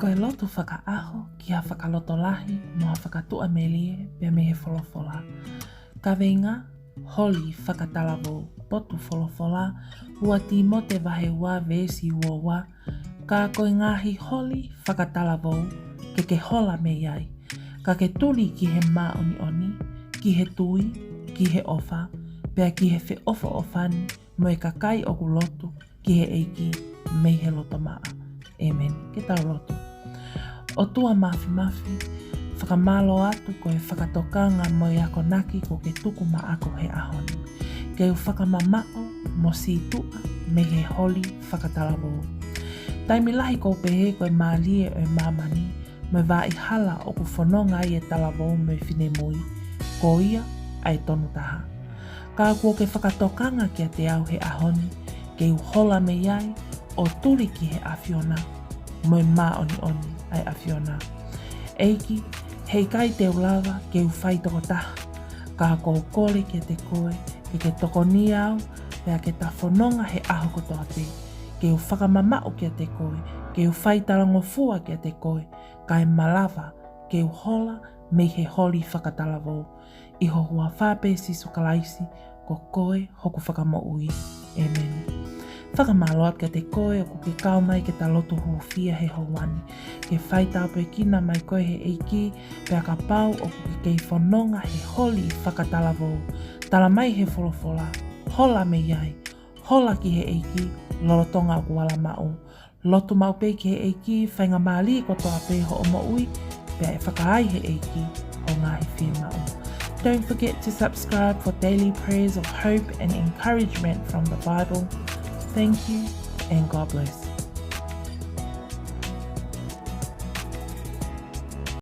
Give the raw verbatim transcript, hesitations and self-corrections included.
Ko e lotu fakaʻaho ki ha fakalotolahi mo ha fakatuʻamelie pea mei he folofola. Kaveinga: Holi fakatalavou. Potu folofola: Ua Tīmote vahe ua veesi ua ua. Ka ko e ngaahi holi fakatalavou ke ke hola mei ai, ka ke tuli ki he māʻoniʻoni, ki he tui, ki he ʻofa, pea ki he feʻofoʻofani mo e kakai ʻoku lotu ki he ʻEiki mei he loto maʻa. ʻĒmeni. Ke tau lotu. ʻOtua Māfimafi, fakamālō atu ko e fakatokanga mo e akonaki kuo ke tuku maʻaku he ʻaho ni, ke u fakamamaʻo mo sītuʻa mei he holi fakatalavou. Taimi lahi ʻoku ou pehē ko e mālie ʻo e māmani mo e vaʻa hala ʻoku fononga ai e talavou mo e finemui, ko ia ʻa e tonu taha. Ka kuo ke fakatokanga kiate au he ʻaho ni ke u hola mei ai ʻo tuli ki he ʻAfiona mo e māʻoniʻoni ʻa e ʻAfiona. ʻEiki, heʻikai te u lava ke u fai tokotaha, ka ʻoku ou kole kiate koe ke ke tokoni au, pea ke ta fononga he ʻaho kotoa pē ke u fakamamaʻo kiate koe, ke u fai talangofua kiate koe, kae malava ke u hola mei he holi fakatalavou. ʻI ho huafa pē, Sīsū Kalaisi, ko koe hoku Fakamoʻui. ʻĒmeni. Fakamālō atu kiate koe ʻoku ke kau mai ke ta lotu hūfia he houa ni. Ke fai tāpuekina mai koe he ʻEiki, pea kapau ʻoku ke kei fononga he holi fakatalavou, tala mai he folofola, hola mei ai, hola ki he ʻEiki lolotonga ʻoku ala maʻu. Lotu maʻu pē ki he ʻEiki faingamālie kotoa pē hoʻo moʻui, pea ʻe fakaai he ʻEiki ho ngaahi fiemaʻu. Don't forget to subscribe for daily prayers of hope and encouragement from the Bible. Thank you and God bless.